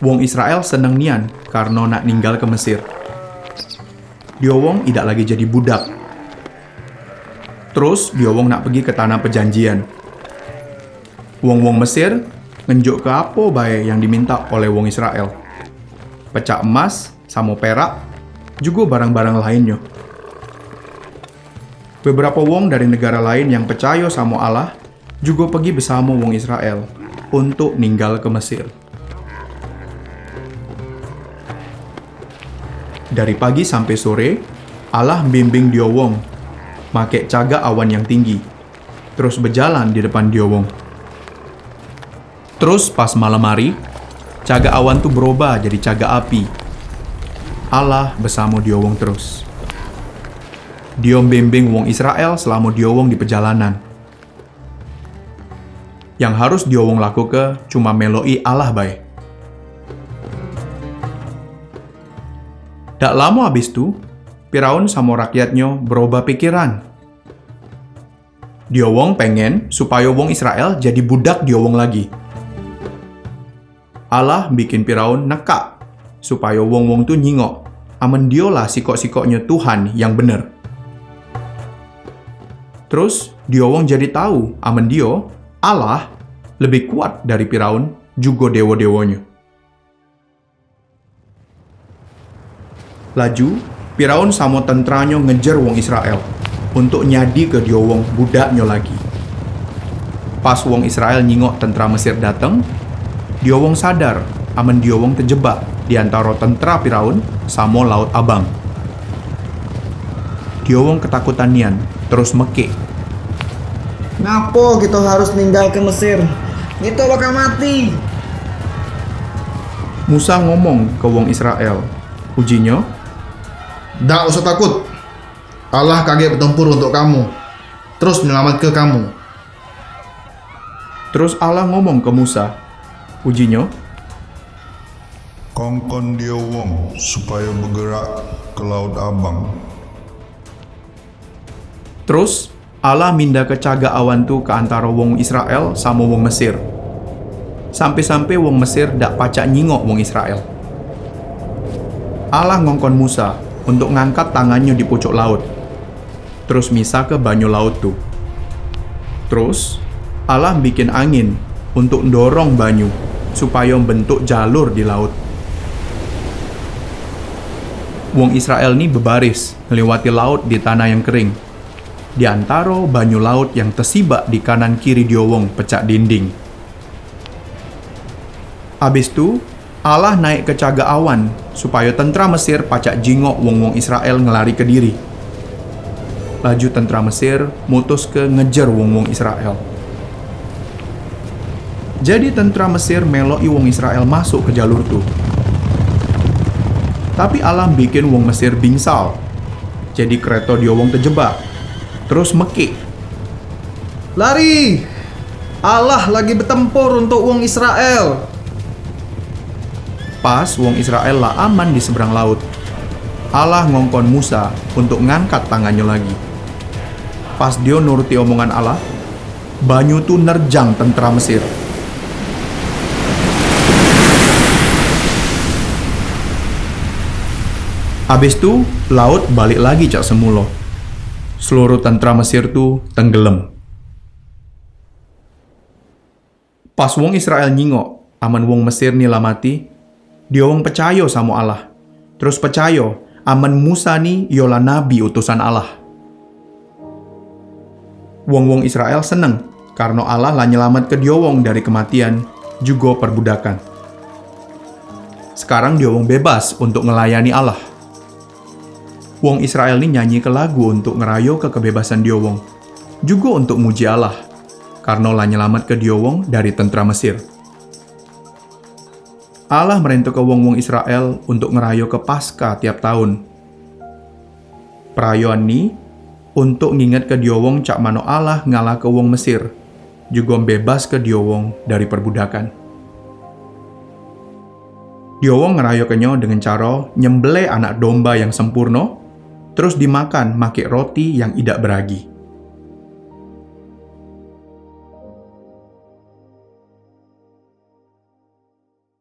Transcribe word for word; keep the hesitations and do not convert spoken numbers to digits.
Wong Israel seneng nian karno nak ninggal ke Mesir. Dio wong idak lagi jadi budak. Terus dio wong nak pegi ke tanah pejanjian. Wong-wong Mesir ngenjuk ke apo bae yang diminta oleh wong Israel. Pecak emas, samo perak, jugo barang-barang lainnyo. Beberapo wong dari negara lain yang pecayo samo Allah jugo pegi besamo wong Israel untuk ninggal ke Mesir. Dari pagi sampe sore, Allah mbimbing dio wong makek cagak awan yang tinggi, terus bejalan di depan dio wong. Terus pas malam hari, cagak awan tu berubah jadi cagak api. Allah besamo dio wong terus. Dio mbimbing wong Israel selamo dio wong di pejalanan. Yang harus dio wong lakuke cuma meloki Allah bae. Dak lamo abis tu, Firaun samo rakyatnyo berubah pikiran. Dio wong pengen supayo wong Israel jadi budak dio wong lagi. Allah bikin Firaun nekak, supayo wong-wong tu nyingok amen dio lah sikok-sikoknyo Tuhan yang bener. Terus dio wong jadi tau amen dio, Allah, lebih kuat dari Firaun jugo dewo-dewonyo. Laju, Firaun samo tentranyo ngejer wong Israel untuk nyadike dio wong budaknyo lagi. Pas wong Israel nyingok tentra Mesir dateng, dio wong sadar amen dio wong tejebak di antaro tentra Firaun samo Laut Abang. Dio wong ketakutan nian, terus mekik. Ngapo kito harus ninggalke Mesir? Kito bakal mati. Musa ngomong ke wong Israel, ujinyo, "Dak usah takut. Allah kagek betempur untuk kamu, terus nyelamatke kamu." Terus Allah ngomong ke Musa, ujinyo, "Kongkon dio wong supayo begerak ke Laut Abang." Terus Allah mindahke cagak awan tu ke antaro wong Israel samo wong Mesir. Sampe-sampe wong Mesir dak pacak nyingok wong Israel. Allah ngongkon Musa untuk ngangkat tangannyo di pucuk laut, terus misahke banyu laut tu. Terus, Allah bikin angin untuk ndorong banyu supayo mbentuk jalur di laut. Wong Israel ni bebaris ngliwati laut di tanah yang kering, di antaro banyu laut yang tesibak di kanan kiri dio wong pecak dinding. Abis tu, Allah naekke cagak awan supayo tentra Mesir pacak jingok wong-wong Israel ngelarike diri. Laju tentra Mesir mutuske ngejer wong-wong Israel. Jadi tentra Mesir meloki wong Israel masuk ke jalur tu. Tapi Allah bikin wong Mesir bingsal. Jadi kereto dio wong tejebak, terus mekik, "Lari! Allah lagi betempur untuk wong Israel!" Pas wong Israel la aman di seberang laut, Allah ngongkon Musa untuk ngangkat tangannyo lagi. Pas dio nuruti omongan Allah, banyu tu nerjang tentra Mesir. Abis tu, laut balik lagi cak semulo. Seluruh tentra Mesir tu tenggelem. Pas wong Israel nyingok amen wong Mesir ni la mati, dio wong pecayo samo Allah, terus pecayo amen Musa ni iyo la nabi utusan Allah. Wong-wong Israel seneng karno Allah la nyelamatke dio wong dari kematian jugo perbudakan. Sekarang dio wong bebas untuk ngelayani Allah. Wong Israel ni nyanyike lagu untuk ngerayoke kebebasan dio wong, jugo untuk muji Allah, karno la nyelamatke dio wong dari tentra Mesir. Allah merentoke wong-wong Israel untuk ngerayoke Paskah tiap taun. Perayoan ni untuk ngingetke dio wong cak mano Allah ngalahke wong Mesir, jugo mbebaske dio wong dari perbudakan. Dio wong ngerayokenyo dengan caro nyembelih anak domba yang sempurno, terus dimakan makek roti yang idak beragi.